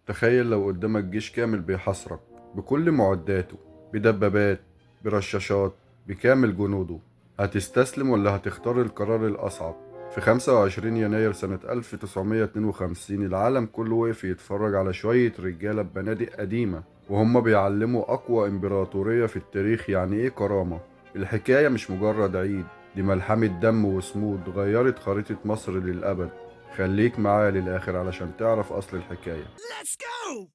تخيل لو قدامك جيش كامل بيحاصرك بكل معداته، بدبابات، برشاشات، بكامل جنوده، هتستسلم ولا هتختار القرار الأصعب؟ في 25 يناير سنة 1952 العالم كله وقف يتفرج على شوية رجالة ببنادق قديمة وهم بيعلموا أقوى إمبراطورية في التاريخ يعني إيه كرامة. الحكاية مش مجرد عيد، دي ملحمة دم وصمود غيرت خريطة مصر للأبد. خليك معايا للآخر علشان تعرف أصل الحكاية. Let's go!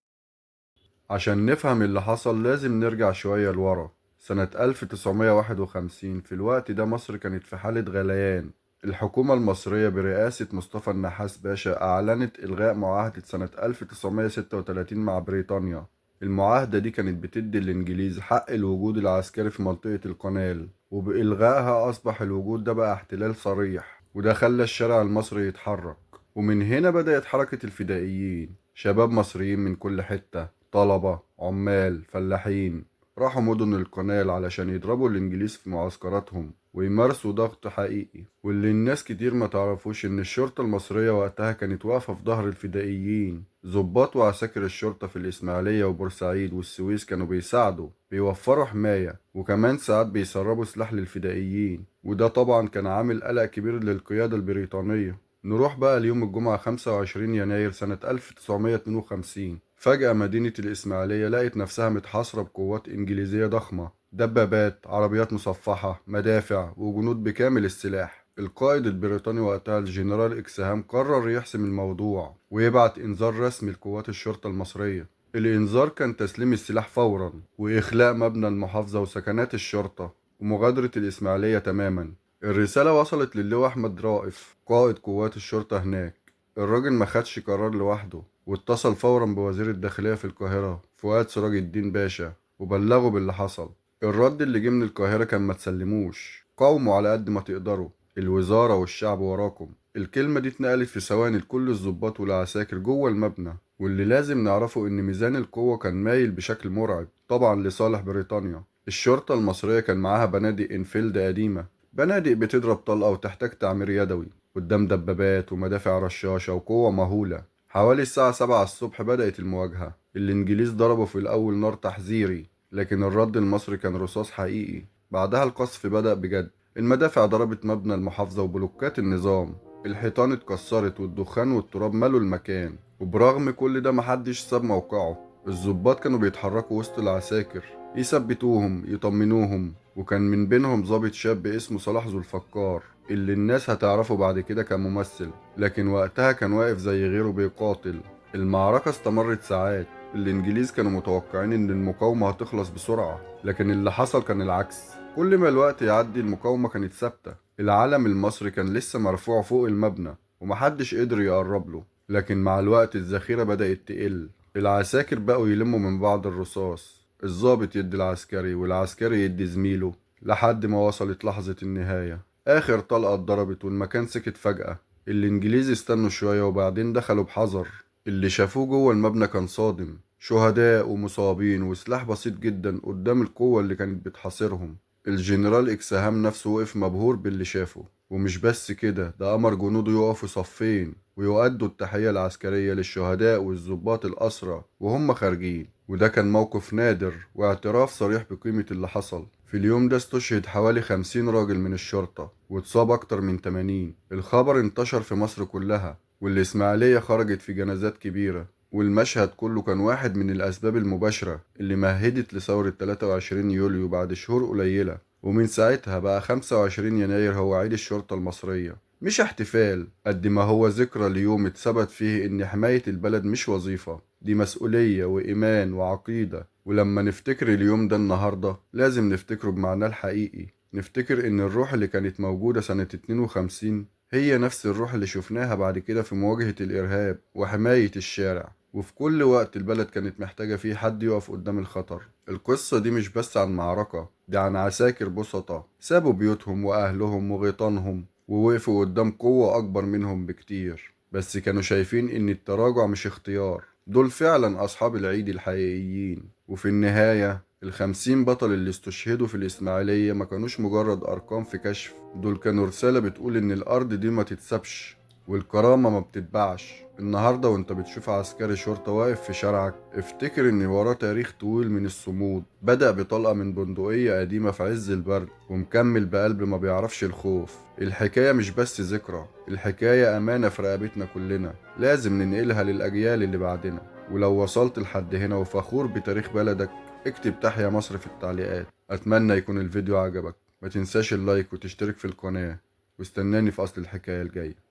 عشان نفهم اللي حصل لازم نرجع شوية لورا. سنة 1951 في الوقت ده مصر كانت في حالة غليان. الحكومة المصرية برئاسة مصطفى النحاس باشا أعلنت إلغاء معاهدة سنة 1936 مع بريطانيا. المعاهدة دي كانت بتدي الإنجليز حق الوجود العسكري في منطقة القنال، وبإلغائها أصبح الوجود ده بقى احتلال صريح، وده خلى الشارع المصري يتحرك. ومن هنا بدأت حركة الفدائيين، شباب مصريين من كل حتة، طلبة، عمال، فلاحين، راحوا مدن القنال علشان يضربوا الإنجليز في معسكراتهم ويمارسوا ضغط حقيقي. واللي الناس كتير ما تعرفوش إن الشرطة المصرية وقتها كانت واقفة في ظهر الفدائيين. ضباط وعساكر الشرطة في الإسماعيلية وبورسعيد والسويس كانوا بيساعدوا، بيوفروا حماية، وكمان ساعات بيسربوا سلاح للفدائيين، وده طبعا كان عامل قلق كبير للقيادة البريطانية. نروح بقى ليوم الجمعة 25 يناير سنة 1952. فجأة مدينة الإسماعيلية لقت نفسها متحاصرة بقوات إنجليزية ضخمة، دبابات، عربيات مصفحة، مدافع، وجنود بكامل السلاح. القائد البريطاني وقتها الجنرال إكسهام قرر يحسم الموضوع ويبعت إنذار رسمي لقوات الشرطة المصرية. الإنذار كان تسليم السلاح فورا وإخلاء مبنى المحافظة وسكنات الشرطة ومغادرة الإسماعيلية تماما. الرسالة وصلت للواء أحمد رائف قائد قوات الشرطة هناك. الراجل ما خدش قرار لوحده، واتصل فورا بوزير الداخلية في القاهرة فؤاد سراج الدين باشا وبلغه باللي حصل. الرد اللي جه من القاهرة كان ما تسلموش، قاوموا على قد ما تقدروا، الوزارة والشعب وراكم. الكلمة دي اتنقلت في ثواني لكل الضباط والعساكر جوه المبنى. واللي لازم نعرفه إن ميزان القوة كان مايل بشكل مرعب طبعا لصالح بريطانيا. الشرطة المصرية كان معاها بنادق انفيلد قديمة، بنادق بتضرب طلقة وتحتاج تعمير يدوي، قدام دبابات ومدافع رشاشة وقوة مهولة. حوالي الساعة 7 الصبح بدأت المواجهة. الإنجليز ضربوا في الأول نار تحذيري، لكن الرد المصري كان رصاص حقيقي. بعدها القصف بدأ بجد. المدافع ضربت مبنى المحافظة وبلوكات النظام، الحيطان اتكسرت والدخان والتراب ملوا المكان. وبرغم كل ده محدش ساب موقعه. الضباط كانوا بيتحركوا وسط العساكر يثبتوهم، يطمنوهم، وكان من بينهم ضابط شاب اسمه صلاح ذو الفقار، اللي الناس هتعرفه بعد كده كممثل، لكن وقتها كان واقف زي غيره بيقاتل. المعركة استمرت ساعات. الإنجليز كانوا متوقعين إن المقاومة هتخلص بسرعة، لكن اللي حصل كان العكس. كل ما الوقت يعدي المقاومة كانت ثابتة. العلم المصري كان لسه مرفوع فوق المبنى ومحدش قدر يقرب له. لكن مع الوقت الذخيرة بدأت تقل، العساكر بقوا يلموا من بعض الرصاص، الضابط يدي العسكري والعسكري يدي زميله، لحد ما وصلت لحظة النهاية. آخر طلقة اتضربت والمكان سكت فجأة. الإنجليز استنوا شوية وبعدين دخلوا بحذر. اللي شافوه جوه المبنى كان صادم، شهداء ومصابين وسلاح بسيط جدا قدام القوة اللي كانت بتحاصرهم. الجنرال إكسهام نفسه وقف مبهور باللي شافه. ومش بس كده، ده أمر جنوده يقفوا صفين ويؤدوا التحية العسكرية للشهداء والضباط الأسرى وهم خارجين. وده كان موقف نادر واعتراف صريح بقيمة اللي حصل. في اليوم ده استشهد حوالي 50 راجل من الشرطة واتصاب أكتر من 80. الخبر انتشر في مصر كلها، والإسماعيلية خرجت في جنازات كبيرة، والمشهد كله كان واحد من الأسباب المباشرة اللي مهدت لثورة 23 يوليو بعد شهور قليلة. ومن ساعتها بقى 25 يناير هو عيد الشرطة المصرية، مش احتفال قد ما هو ذكرى ليوم اتثبت فيه إن حماية البلد مش وظيفة، دي مسؤولية وإيمان وعقيدة. ولما نفتكر اليوم ده النهاردة لازم نفتكره بمعناه الحقيقي، نفتكر إن الروح اللي كانت موجودة سنة 52 هي نفس الروح اللي شفناها بعد كده في مواجهة الإرهاب وحماية الشارع، وفي كل وقت البلد كانت محتاجة فيه حد يقف قدام الخطر. القصة دي مش بس عن معركة، دي عن عساكر بسطة سابوا بيوتهم وأهلهم وغيطانهم ووقفوا قدام قوة أكبر منهم بكتير، بس كانوا شايفين إن التراجع مش اختيار. دول فعلا أصحاب العيد الحقيقيين. وفي النهاية 50 بطل اللي استشهدوا في الإسماعيلية ما كانوش مجرد أرقام في كشف، دول كانوا رسالة بتقول إن الأرض دي ما تتسابش والكرامة ما بتتباعش. النهاردة وانت بتشوف عسكري شرطة واقف في شارعك، افتكر ان وراه تاريخ طويل من الصمود، بدأ بطلقة من بندقية قديمة في عز البرد ومكمل بقلب ما بيعرفش الخوف. الحكاية مش بس ذكرى، الحكاية أمانة في رقبتنا كلنا، لازم ننقلها للأجيال اللي بعدنا. ولو وصلت لحد هنا وفخور بتاريخ بلدك، اكتب تحيا مصر في التعليقات. أتمنى يكون الفيديو عجبك، ما تنساش اللايك وتشترك في القناة، واستناني في أصل الحكاية الجاية.